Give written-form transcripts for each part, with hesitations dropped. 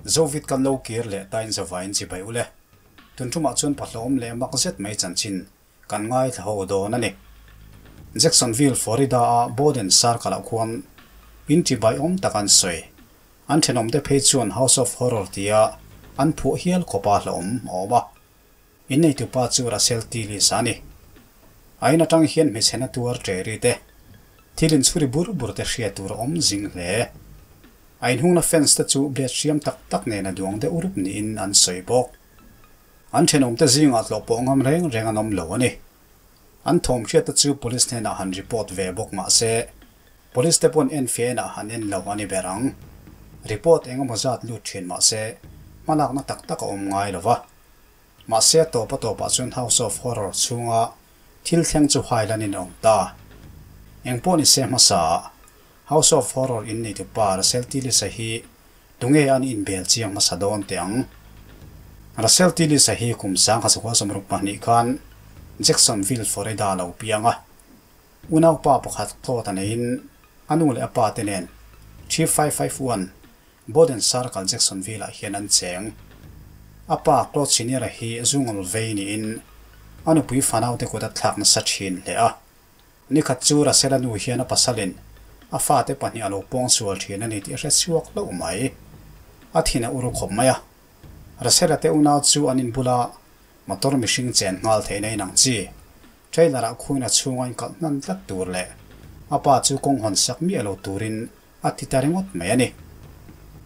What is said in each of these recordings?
Zovit kan lo kir leh ta in zavain chibai ule. Tun tumah chuan pahlawm leh mak zet mai chanchin kan ngaithla ho dawn a ni. Jacksonville, Florida a Bowden Circle ah khuan in chibai awm tak an sawi. An thenawmte phei chuan House of Horror tia an phuah hial khawpa hlauhawm a awm a. Inneitupa chu Russell Tillis a ni. A in atang hian hmeichhena tuar ṭeri te, thil inchhuri bur bur te hriat tur a awm zing hle. A inhungna fence te chu blade hriam tak tak nen a duang deuh rup niin an sawi bawk. An thenawmte zingah tlawh pawh ngam reng reng an awm lo a ni. An thawm hriat te chu police hnenah han report ve bawk mah se, police te pawn en fiah enah han en lo a ni ber ang. Report eng emaw zat lut thin mah se, hmalakna tak tak a awm ngai lo va. Mahse a tawp a tawpah chuan House of Horror chhunga thil thleng chu hailanin a awm ta. Engpawh ni se hmasa ah House of Horror in neitu pa Russell Tillis-a hi tunge an inbel chiang hmasa dawn teh ang? Russell Tillis-a hi kum 1962 khan Jacksonville, Florida lo piang a. Unaupa pakhat Claude a neiin a nu leh a pa te nen 3551 Bowden Circle, Jacksonville-ah hian an cheng. A pa Claude Senior-a hi zungawl vei niin a nupui fanaute kut a thlak nasa thin hle a. Nikhat chu Russell-a nu hian a pasalin a fate pahnih a lo pawng sual thin a ni tih a hre chhuak hlauh mai. A thin a uru khawp mai a. Russell-a te unau chu an inbula motor mihring chen nghal theihna inang chi trailer-ah khuin a chhunga inkalh hnan tlat tur leh a pa chu kawng hawn sak miah lo turin A ti ta ringawt mai a ni.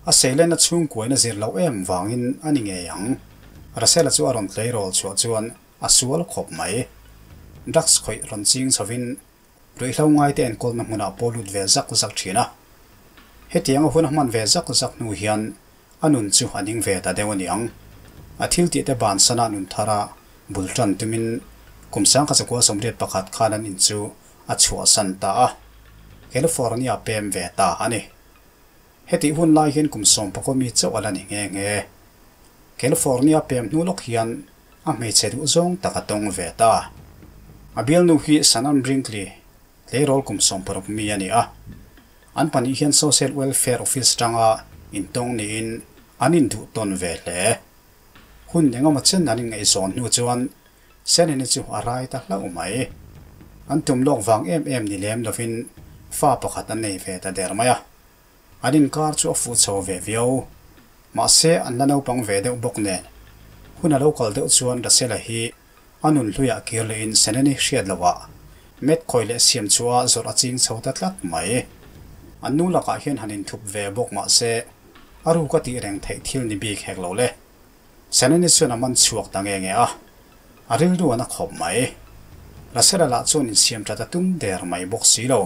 A seilenna chhungkuain a zir loh em vangin a ni ngei ang. Russell-a chu a rawn tleirawl chhuah chuan a sual khawp mai. Drugs khawih rawn ching chhovin ruihhlo ngaite enkawlna hmunah pawh lut ve zak zak thin a. Hetianga hun a hman ve zak zak hnu hian a nun chu a ning ve ta deuh a ni ang. A thil tihte bansana nun thara bul tan tumin kum 1981 khan an in chu a chhuahsan ta a, California pem ve ta a ni. Hetih hun lai hian kum sawmpakaw mi chauh a la ni nghe nghe. California pem hnu lawk hian a hmeichhe duh zawng tak a tawng ve ta. A bialnu hi Shannon Brinkley, tleirawl kum 16 mi a ni a. An pahnih hian Social Welfare Office atanga intawng niin an induh tawn ve hle. Hun engemaw chen an inngaihzawn hnu chuan Senene chu a rai ta hlauh mai. An tum lawk vang em em ni lem lovin fa pakhat an nei ve ta der mai a. An inkar chu a fuh chho ve viau. Mahse an la naupang ve deuh bawk nen. Hun a lo kal deuh chuan Rasela hi a nun hluiah kir lehin Senene hriat lohah met khawi leh siam chu a zawrh a ching chho ta tlat mai. An nu lakah hian han inthup ve bawk mahse a ruk a tih reng theih thil ni bik hek lo le. Senene chuan a man chhuak ta nge nge a, a rilru an a khawp mai. Rasela lah chuan insiam that a tum der mai bawk si lo.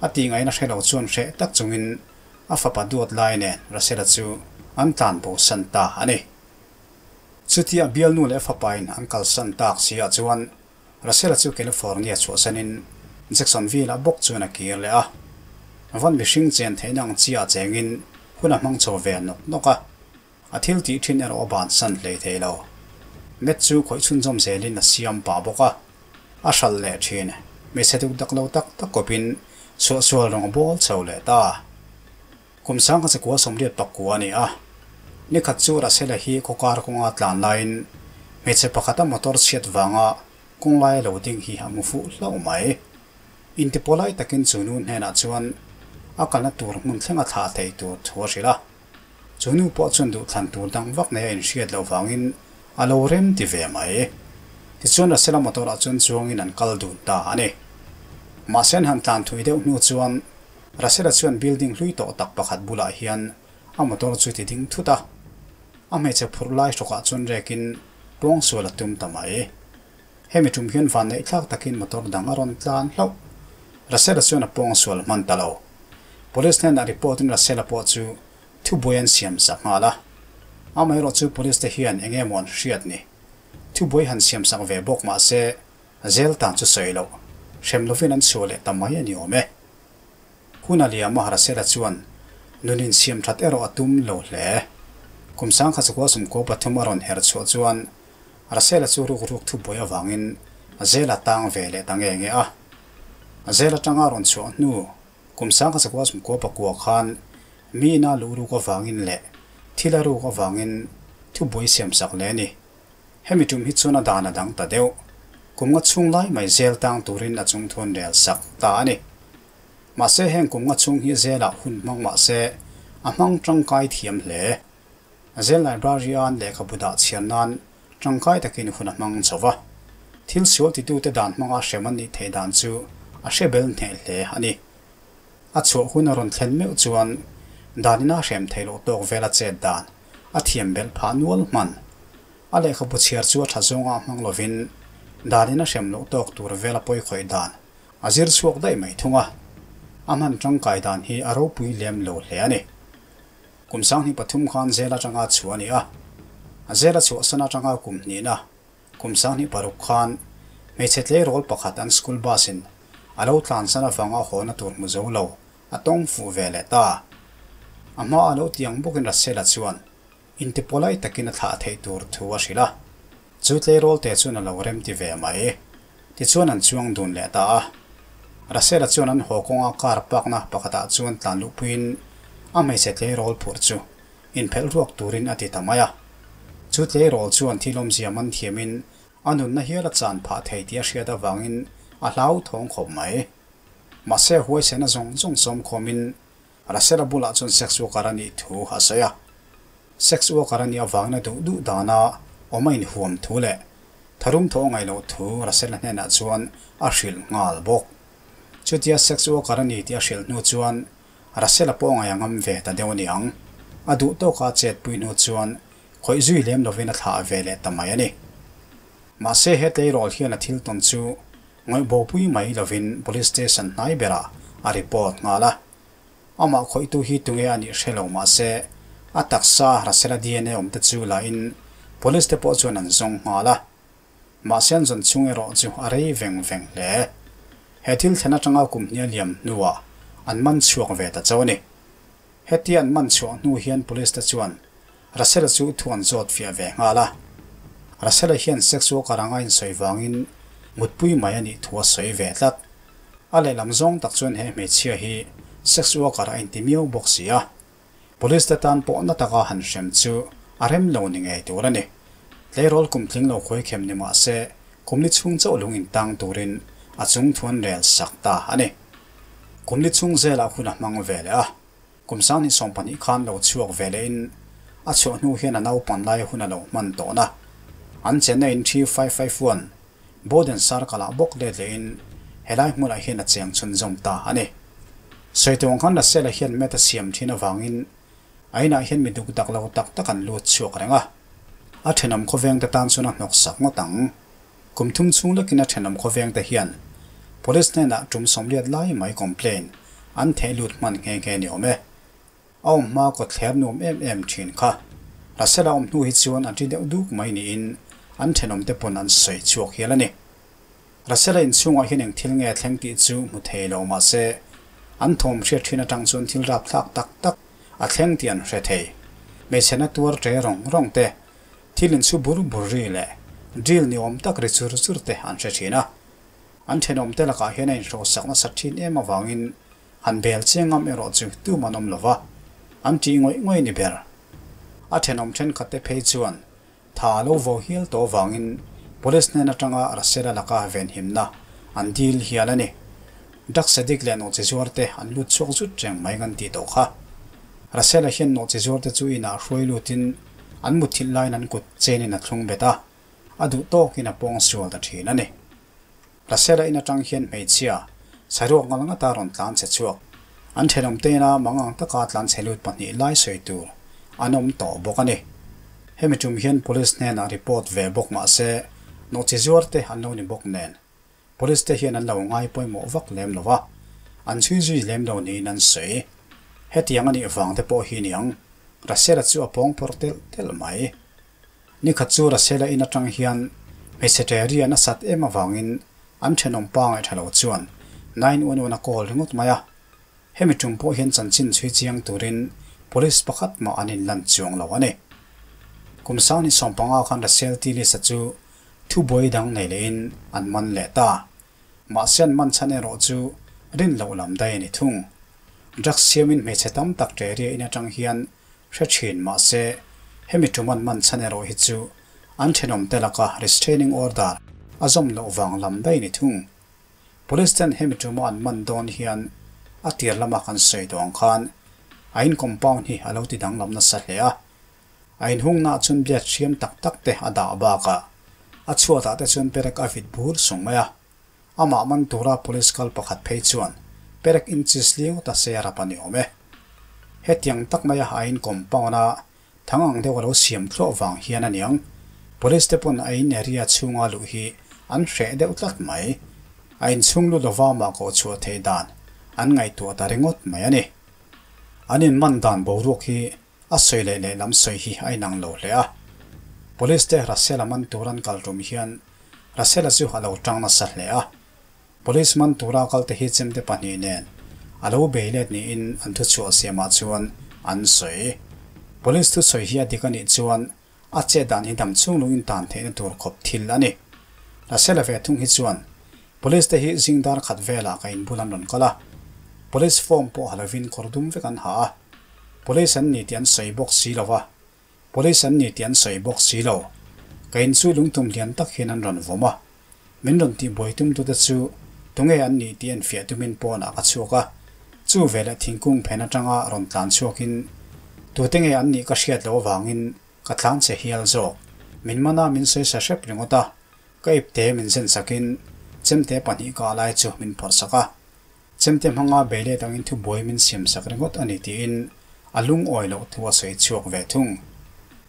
A tih ngaihna hre lo chuan hreh tak chungin a fapa duat lai nen Rasela chu an tlan bosan ta a ni. Chutia bialnu leh a fapain an kalsan tak si ah chuan Rasela chu California chhuahsanin Jacksonville-ah bawk chuan a kir leh a. Van mihring chen theihna ang chiah chengin hun a hmang chho ve nawk nawk a. A thil tih thin erawh a bansan hlei thei lo. Met chu khawih chhunzawm zelin a siam pah bawk a, a hralh leh thin. Hmeichhe duk dak lo tak tak kawpin suahsual rawng a bawl chho leh ta. Kum 1989 a ni a, nikhat chu Rasela hi khawkar kawnga tlan laiin hmeichhe pakhata motor chhiat vanga kawng laia lo ding hi a hmu fuh hlauh mai. Intipawlai takin chu nu hnenah chuan a kalna tur hmun thlenga thlah thei tur thu a hrilh a. Chu nu pawh chuan duhthlan tur dang vak nei a inhriat loh vangin a lo rem ti ve mai. Tichuan Rasela motor ah chuan chuangin an kal dun ta a ni. Mahse an han tlan thui deuh hnu chuan Rasela chuan building hlui tawh tak pakhat bulah hian a motor chu ti ding thut a. A hmeichhe phurh lai hrawkah chuan rekin pawngsual a tum ta mai. Hemi tum hian van neih thlak takin motor dang a rawn tlan hlauh. Rasela chuan a pawngsual hman ta lo. Police hnenah report in Rasela pawh chu thubuai an siam sak nghal a. Amaherawh chu police te hian eng emaw an hriat ni. Thubuai han siam sak ve bawk mah se zel tan chu sawi loh. Hrem lovin an chhuah leh ta mai a ni awm e. Hun a liam a Rasela chuan nun insiam that erawh a tum lo hle. Kum 1993 a rawn her chhuah chuan Rasela chu ruk ruk thubuai avangin zela tang ve leh ta nge nge a. Zel atanga rawn chhuah hnu kum 1999 khan mi ina luh ruk avangin leh Thil a ruk avangin thubuai siamsak leh a ni. Hemi tum hi chuan a dan a dang ta deuh. Kum nga chhung lai mai zel tang turin a chung thuan rel sak ta a ni. Mahse heng kum nga chhung hi zelah hun hmang mahse a hmang tangkai thiam hle. Zel library-a'n lehkhabu dah chhiar nan tangkai takin hun a hmang chho va. Thil sual titute dan hmanga hrem an nih theih dan chu a hre bel hneh hle a ni. A chhuah hun a rawn thlen meuh chuan danina hrem theih loh tawk vel a chet dan a thiam belh phah nual hman. A lehkhabu chhiar chu a tha zawnga hmang lovin danina hrem loh tawk tur vel a pawi khawih dan a zir chhuak daih mai thung a. A hman tangkai dan hi a ropui lem lo hle a ni. Kum 2003 khan zel atanga chhuah a ni a. Zel a chhuahsan atanga kum hnihna Kum 26 khan hmeichhe tleirawl pakhat an school bus in a lo tlansan avanga hawna tur hmu zo lo a tawng fuh ve leh ta. A hma a lo tiang bawkin Russell-a chuan intipawlai takin a thlah theih tur thu a hrilh a. Chu tleirawl te chuan a lo remti ve mai. Tichuan an chuang dun leh ta a. Russell-a chuan an haw kawnga car park-na pakhatah chuan tlan luhpuiin a hmeichhe tleirawl phurh chu inphelh ruak turin a ti ta mai a. Chu tleirawl chuan thil awmzia man thiamin a nunna hial a chan phah thei tih a hriat avangin a hlauthawng khawp mai. Mahse huaisena zawng zawng sawm khawmin Russell-a bulah chuan sex worker a nih thu a sawi a. Sex worker a nih avangin a duh duh dana awm a inhuam thu leh tharum thaw a ngaih loh thu Russell-a hnenah chuan a hrilh nghal bawk. Chutia sex worker a ni tih a hrilh hnu chuan Russell-a pawh ngaih a ngam ve ta deuh a ni ang. A duh tawka a chetpui hnu chuan khawih zui lem lovin a thlah ve leh ta mai a ni. Mahse he tleirawl hian a thil tawn chu ngawih bopui mai lovin Police Station hnai berah a report nghal a. Amah khawihtu hi tunge a nih hre lo mahse a taksa Russell-a DNA awm te chu la in Police te pawh chuan an zawng nghal a. Mahse an zawn chhung erawh chu a rei veng veng hle. He thil thlen atanga kum hnia liam hnuah an man chhuak ve ta chauh a ni. Hetia an man chhuah hnu hian Police te chuan Russell-a chu thu an zawt fiah ve nghal a. Russell-a hian sex worker anga insawi vangin mutpui mai a nih thu a sawi ve tlat. A lehlam zawng tak chuan he hmeichhia hi sex worker a inti miau bawk si a. Police te tan pawh na taka han hrem chu a rem lo ni ngei tur a ni. Tleirawl kum tling lo khawi khem ni mah se kum li chhung chauh lung intang turin a chung thu an rel sak ta a ni. Kum li chhung zelah hun a hmang ve leh a, kum 2020 khan lo chhuak ve lehin a chhuah hnu hian a naupan lai hun a lo hman tawhna an chenna in 3551 Bowden Circle ah bawk let lehin helai hmunah hian a cheng chhunzawm ta a ni. Sawitu ang khan Russell-a hian met a siam thin avangin a inah hian mi duk dak lo tak tak an lut chhuak reng a. A thenawm khawvengte tan chuan a hnawk sak ngawt ang. Kum thum chhung lekin a thenawm khawvengte hian Police hnenah tum 80 lai mai complaint an theh lut hman nghe nghe ni awm e. A awm hma kawt thler nuam em em thin kha. Russell-a awm hnu hi chuan an ri deuh duk mai niin an thenawmte pawn an sawi chhuak hial a ni. Russell-a inchhungah hian eng thil nge thleng tih chu hmu thei lo mahse an thawm hriat thin atang chuan thil rapthlak tak tak a thleng tih an hre thei. Hmeichhe na tuar ṭe rawng rawng te, thil inchhu bur bur ri leh drill ni awm tak ri chur chur te an hre thin a. An thenawm te lakah hian a inhrawhsak nasat thin em avangin han bel chiang ngam erawh chu tum an awm lo va, an ṭih ngawih ngawih ni ber. A thenawm thenkhat te phei chuan Tha a lo vo hial tawh avangin Police hnen atanga Russell-a laka venhimna an dil hial a ni. Drugs addict leh nawhchizuar te an lut chhuak zut reng mai ngan tih tawh kha. Russell-a hian nawhchizuar te chu inah hruai lutin an mutthilh laiin an kut chenin a thlung bet a, a duh tawkin a pawng sual ta thin a ni. Russell-a in atang hian hmeichhia saruak ngal ngata rawn tlan che chhuak. An thenawm tena mangang taka tlan chhe lut pahnih lai sawi tur an awm tawh bawk a ni. Hemi tum hian Police hnenah report ve bawk mah se nawhchi zuar te an lo ni bawk nen Police te hian an lo ngai pawimawh vak lem lo va, an chhui zui lem lo niin an sawi. Hetiang a nih vang te pawh hi niang Russell-a chu a pawng phawrh telh telh mai. Nikhat chu Russell-a in atang hian hmeichhe ṭe ri a nasat em avangin an thenawm pa ngaihṭha lo chuan 911 a call ringawt mai a. Hemi tum pawh hian chanchin chhui chiang turin police pakhat mah an inlan chuang lo a ni. Kum 2015 khan Russell Tillis-a chu thubuai dang nei lehin an man leh ta. Mahse an man chhan erawh chu rin loh lam daih a ni thung. Drugs siamin hmeichhe tam tak ṭe ria in atang hian. hre thin mah se hemi tum an man chhan erawh hi chu an thenawmte laka restraining order a zawm loh vang lam daih ni thung. Police ten hemi tuma an man dawn hian a tir lama kan sawi tawh ang khan a in compound hi a lo ti danglam nasa hle a. A inhungnaah chuan blade hriam tak tak te a dah bakah a chhuatah te chuan perek a vit bur sung mai a. Amah man tura police kal pakhat phei chuan perek inches li ngawt a se rap a ni awm e. Hetiang tak maia a in compound a thang ang deuh a lo siam thluah vang hian a niang, police te pawn a in area chhunga luh hi an hreh deuh tlat mai. A inchhung lu lova mah kawh chhuah theih dan an ngaihtuah ta ringawt mai a ni. An inman dan boruak hi A sawi leh lehlam sawi hi a inang lo hle a. Police te Russell-a man tur an kal tum hian Russell-a chu a lo tang nasa hle a. Police man tura kal te hi chemte pahnih nen a lo bei let niin an thuchhuah siamah chuan an sawi. Police thusawi hi a dik a nih chuan a chet dan hi dam chhung lungin tan theihna tur khawp thil a ni. Russell-a ve thung hi chuan Police te hi zing dar khat velah ka inbul an rawn kal a. Police form pawh ha lovin kawr dum vek an ha a. Police an ni tih an sawi bawk si lo a, Police an ni tih an sawi bawk si lo. Ka in chu lungtum lian tak hian an rawn vawm a, min rawn tih buai tum tute chu tunge an nih tih en fiah tumin pawnah ka chhuak a, chu veleh thingkung phen atanga rawn tlan chhuakin tute nge an nih ka hriat loh avangin ka tlan che hial zawk. Min mana min sawi sa hrep ringawt a, ka ipte min zen sakin chemte pahnih ka alai chu min phawrh sak a. Chemte hmanga bei let angin thubuai min siam sak ringawt a ni tiin a lungawi loh thu a sawi chhuak ve thung.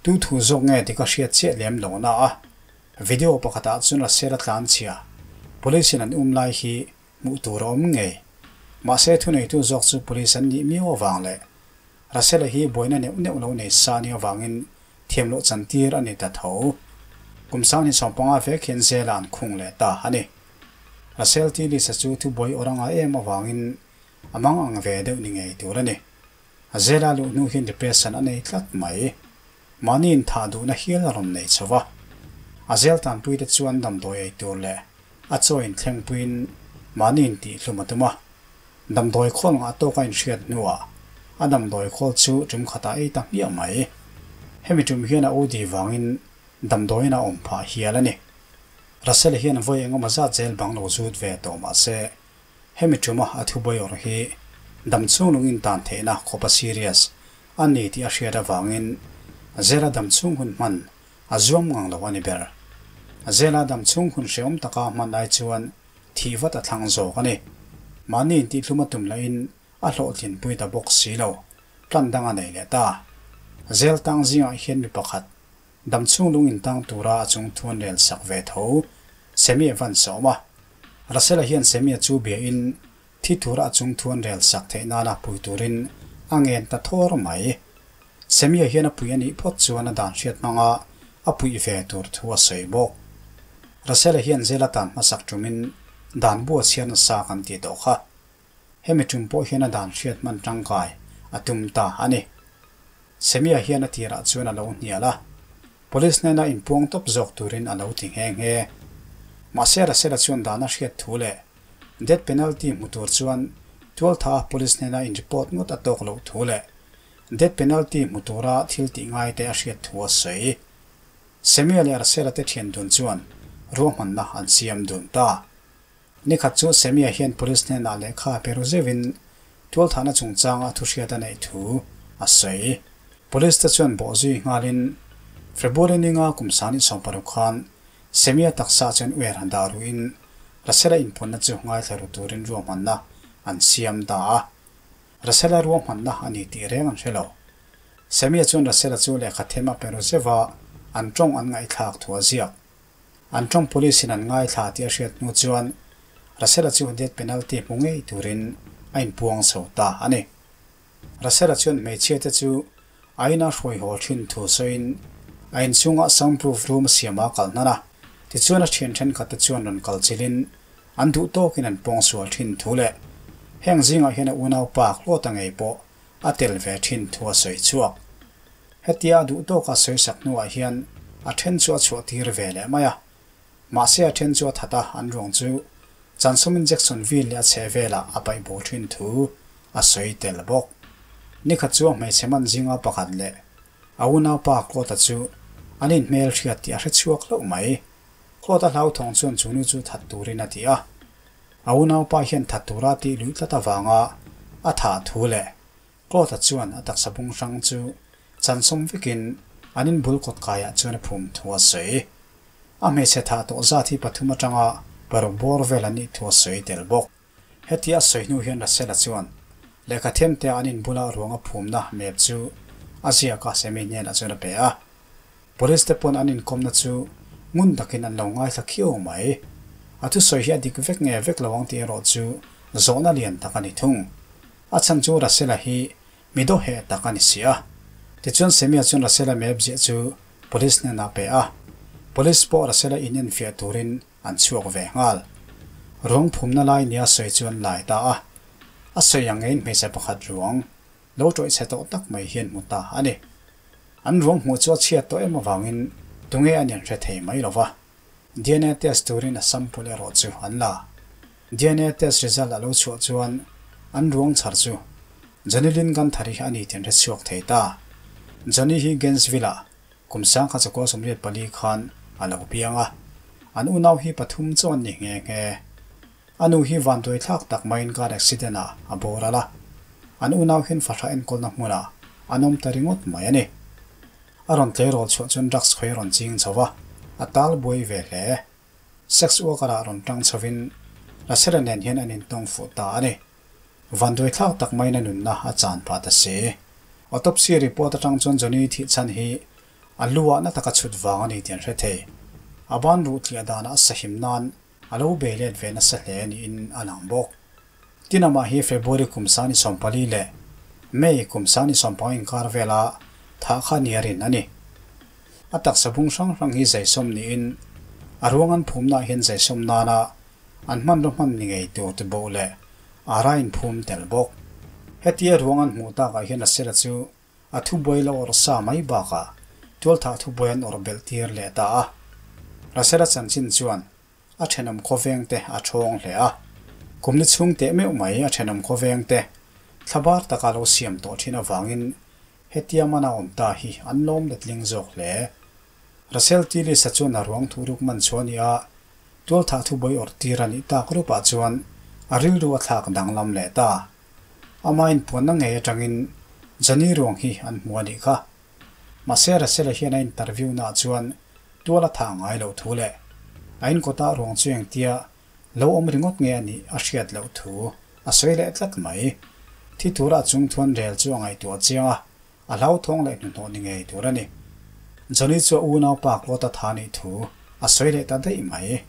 Tu thu zawk nge ti ka hriat chiah lem lo na a, video pakhatah chuan Russell a tlan chhia, Police in an um lai hi hmuh tur a awm ngei. Mahse thuneitu zawk chu Police an nih miau avang leh Russell-a hi buaina neuh neuh lo nei sa nia avangin thiam loh chantir a ni ta tho. Kum sanghnih 15 vek hian zela an khung leh ta a ni. Russell T. Lisa chu thubuai awr anga em avangin a mang ang ve deuh ni ngei tur a ni. A zela luh hnu hian depression a nei tlat mai. Mahni inthah duhna hial a rawn nei chho va. A zel tanpuite chuan damdawi ei tur leh a chaw inthlengpuiin mahni intihhlum a tum a. Damdawi khawl ngah tawk a inhriat hnuah a damdawi khawl chu tum khatah ei ta hmiah mai. Hemi tum hian a OD vangin damdawiin a awm phah hial a ni. Russell hian vawi engemaw zat zel bang lo zut ve tawh mah se, hemi tuma a thubawi awrh hi dam chhung lungin tan theihna khawpa serious a ni tih a hriat avangin zela dam chhung hun hman a zuam ngang lo a ni ber. Zela dam chhung hun hrehawm taka hman ai chuan thih vat a thlang zawk a ni. Mahni intihhlum a tum lahin a hlawhtlinpui ta bawk si lo, plan dang a nei leh ta. Zel tang zingah hian mi pakhat Damchhung lung intang tura a chung thuan rel sak ve tho Semi Evans a awm a. Russell-a hian Semi-a chu biain thi tura a chung thuan rel sak theih nana pui turin a ngen ta thawr mai. Semi-a hian a pui a nih phawt chuan a dan hriat hmanga a puih ve tur thu a sawi bawk. Russell-a hian zela tan hmasak tumin dan bu a chhiar nasa kan tih tawh kha. Hemi tum pawh hian a dan hriat hman tangkai a tum ta a ni. Semia hian a tirah chuan a lo hnial a, Police hnena inpuang tawp zawk turin a lo ti nghe nghe. Mahse Russell-a chuan dan a hriat thu leh death penalty hmu tur chuan tualtha a Police hnena in report ngawt a tawk loh thu leh death penalty hmu tura thil tih ngaite a hriat thu a sawi. Semia leh Russell-a te thian dun chuan ruahmanna an siam dun ta. Nikhat chu Semia hian Police hnenah lehkha pe ru zeuhin tualthahna chungchanga thuhriat a neih thu a sawi. Police te chuan bawh zui nghalin February ninga kum sani 60 khan Semia taksa chuan uer han dah ruhin Russell-a inpawnna chu ngaithla ru turin ruahmanna an siam ta a. Russell-a ruahmanna a ni tih reng an hre lo. Semia chuan Russell-a chu lehkha them a pe ru zeuh a, an tawng an ngaihthlak thu a ziak. An tawng police in an ngaithla tih a hriat hnu chuan Russell-a chu death penalty hmu ngei turin a inpuang chho ta a ni. Russell-a chuan hmeichhia te chu a ina hruai haw thin thu sawiin a inchhungah soundproof room a siam a kal hnan a, tichuan a thian thenkhat te chuan rawn kal chilhin an duh tawkin an pawng sual thin thu leh heng zingah hian a unaupa hlawta ngei pawh a tel ve thin thu a sawi chhuak. Hetia a duh tawka sawisak hnuah hian a then chu a chhuah tir ve leh mai a. Mahse a then chu a that a, an ruang chu Chansawm in Jacksonville leh a chheh velah a paih bo thin thu a sawi tel bawk. Nikhat chu a hmeichhe man zinga pakhat leh a unaupa Claude-a chu an inhmel hriat tih a hre chhuak hlauh mai. Claude-a hlauthawng chuan chu nu chu that turin a ti a. A unaupa hian that tura tih luih tlat avanga a thah thu leh Claude-a chuan a taksa bung hrang chu chansawm vekin an inbul kawtkaiah chuan a phum thu a sawi. A hmeichhe thah tawh zat hi pathum atanga paruk bawr vel an nih thu a sawi tel bawk. Heti a sawi hnu hian Russell-a chuan lehkha thiamte an inbula ruang a phumna map chu a ziak a Sammy hnenah chuan a pe a. Police te pawn an inkawmna chu ngun takin an lo ngaithla khiau mai. A thusawi hi a dik vek nge vek lo ang tih erawh chu zawhna lian tak a ni thung. A chhan chu Russell-a hi mi dawheh tak a ni si a. Tichuan Sammy-a chuan Russell-a map ziah chu Police hnenah a pe a. Police pawh Russell-a inenfiah turin An chhuak ve nghal. Ruang phumna lai nia sawi chu an lai ta a. A sawi ang ngeiin hmeichhe pakhat ruang lo tawih chhe tawh tak mai hian hmu ta a ni. An ruang hmuh chu a chhiat tawh em avangin tunge an inhre thei mai lo va. Dna test turin a sample erawh chu an la. Dna test result a lo chhuah chuan an ruang chhar chu Johnny Lynn Gunther hi a ni tih an hre chhuak thei ta. Johnny hi Gainesville-ah Kum sangkhat chakua 84 khan a lo piang a, an unau hi pathum chu an ni nghe nghe. A nu hi vanduai thlak tak maiin car accident ah a boral a, an unau hian fahra enkawlna hmunah an awm ta ringawt mai a ni. A rawn tleirawl chhuah chuan drugs khawi a rawn ching chho va, a tal buai ve hle. Sex worker ah rawn tang chhovin Russell-a nen hian an intawng fuh ta a ni. Vanduai thlak tak maiin a nunna a chan pah ta si. Autopsy report atang chuan Johnny thih chhan hi a lu ah na taka chhut vang a ni tih an hre thei. A ban ruh tliah danah a sahim nan a lo bei let ve nasa hle niin a lang bawk. Tin amah hi February kum sani 14 leh May kum sani 15 inkar vela thah kha nia rin a ni. A taksa bung hrang hrang hi zaisawm niin a ruang an phumnaah hian zaisawm nana an hmanraw hman ni ngei tur ti boh leh a ra inphum tel bawk. Hetia ruang an hmuh takah hian Russell-a chu a thubuai la awrh sa mai bakah tualthah thubuai an awrh belh tir leh ta a. Russell-a chanchin chuan a thenawm khawveng te a thawng hle a. Kum ni chhung teh meuh mai a thenawm khawveng te thlabar taka lo siam tawh thin avangin hetia mana awm ta hi an lawm letling zawk hle. Russell Tillis-a chuan a ruang thuruk man chhuah a ni a, Tualthah thubuai awrh tir a nih tak rupah chuan a rilru a thlak danglam leh ta. Ama inpuanna ngei atangin Johnny ruang hi an hmu a nih kha. Mahse Russell-a hian a interview naah chuan tual a thah ngai loh thu leh a inkawtah ruang chu engtia lo awm ringawt nge a nih a hriat loh thu a sawi leh tlat mai. Thi turah chung thuan rel chu a ngaihtuah chiang a, A hlauthawng leh hnuhnawh ni ngei tur a ni. Johnny chu a unaupa Claude-a tha nih thu a sawi leh ta daih mai.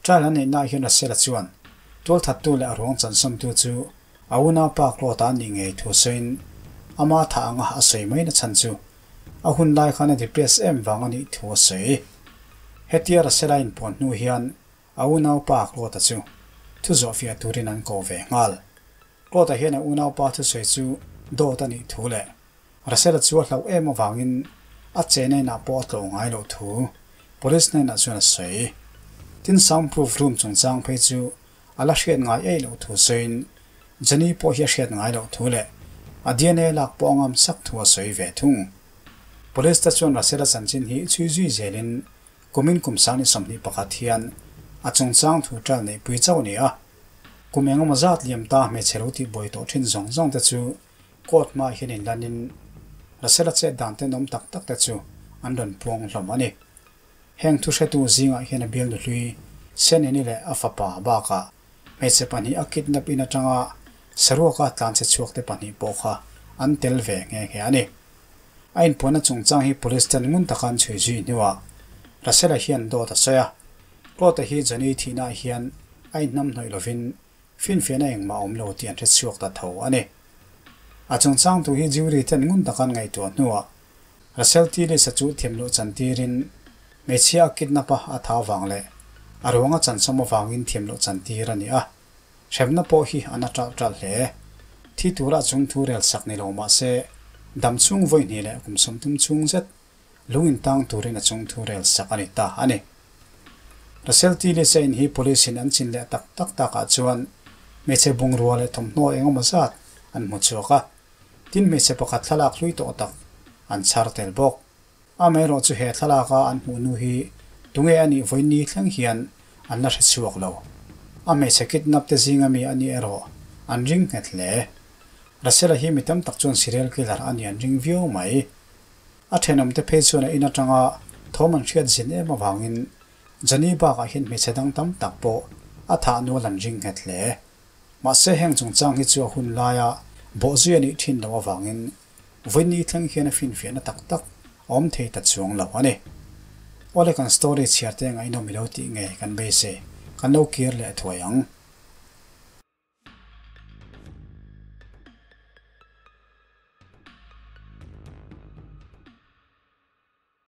Trial an neihnaah hian Russell-a chuan tualthattu leh a ruang chansawmtu chu a unaupa Claude-a a nih ngei thu sawiin ama tha anga a sawi mai na chhan chu a hun lai khan a depress em vang a nih thu a sawi. Hetia Russell-a inpuan hnu hian a unaupa Claude-a chu thu zawhfiah turin an ko ve nghal. Claude-a hian a unaupa thusawi chu dawt a nih thu leh Russell-a chu a hlauh em avangin a chena inah pawh a tlawh ngai loh thu Police hnenah chuan a sawi. Tin, soundproof room chungchang phei chu a la hriat ngai eih loh thu sawiin Jenny pawh hi a hriat ngai loh thu leh a dna lak pawh a ngam sak thu a sawi ve thung. Police te chuan Russell-a chanchin hi chhui zui zelin kumin kum 21 hian a chungchang thu ṭal neihpui chauh a ni a. Kum engemaw zat liam ta hmeichhe lo tih buai tawh thin zawng zawng te chu court hmaah hian inlanin Russell-a chet dan tenawm tak tak te chu an rawn puang hlawm a ni. Heng thu hretu zingah hian a bialnu hlui Seneni leh a fapa bakah hmeichhe pahnih a kidnap in atanga saruaka tlanchhe chhuak te pahnih pawh kha an tel ve nghe nghe a ni. A inpuanna chungchang hi police ten ngun taka an chhui zui hnuah Russell-a hian dawt a sawi a, Claude-a hi Johnny thihnaah hian a inhnamhnawih lovin finfiahna engmah a awm lo tih an hre chhuak ta tho a ni. A chungchang tu hi jury ten ngun taka an ngaihtuah hnuah Russell Tillis-a chu thiamloh chantirin hmeichhia a kidnap a a tha avang leh a ruang a chansawm avangin thiamloh chantir a ni a. Hremna pawh hi a na ṭalh ṭalh hle. Thi tura chung thu rel sak ni lo mah se dam chhung vawi hnih leh kum 30 chhung zet lung intang turin a chung thu rel sak a ni ta a ni. Russell Tillis-a in hi police in an chin leh tak tak takah chuan hmeichhe bungrua leh thawmhnaw engemaw zat an hmu chhuak a. Tin hmeichhe pakhat thlalak hlui tawh tak an chhar tel bawk. Amaherawhchu he thlalaka an hmuh nu hi tunge a nih vawiin thleng hian an la hre chhuak lo. A hmeichhe kidnap te zinga mi a nih erawh an ring nghet hle. Russell-a hi mi tam tak chuan serial killer a nih an ring viau mai. A thenawm te phei chuan a in atanga thawm an hriat zin em avangin Johnny bakah hian hmeichhe dang tam tak pawh a thah nual an ring nghet hle. Mahse heng chungchang hi chu a hun laia bawhzui a nih thin loh avangin Vawiin thleng hian a finfiahna tak tak a awm thei ta chuang lo a ni. Awle kan story chhiar te ngaihnawm i lo tih nge kan beisei, kan lo kir leh thuai ang.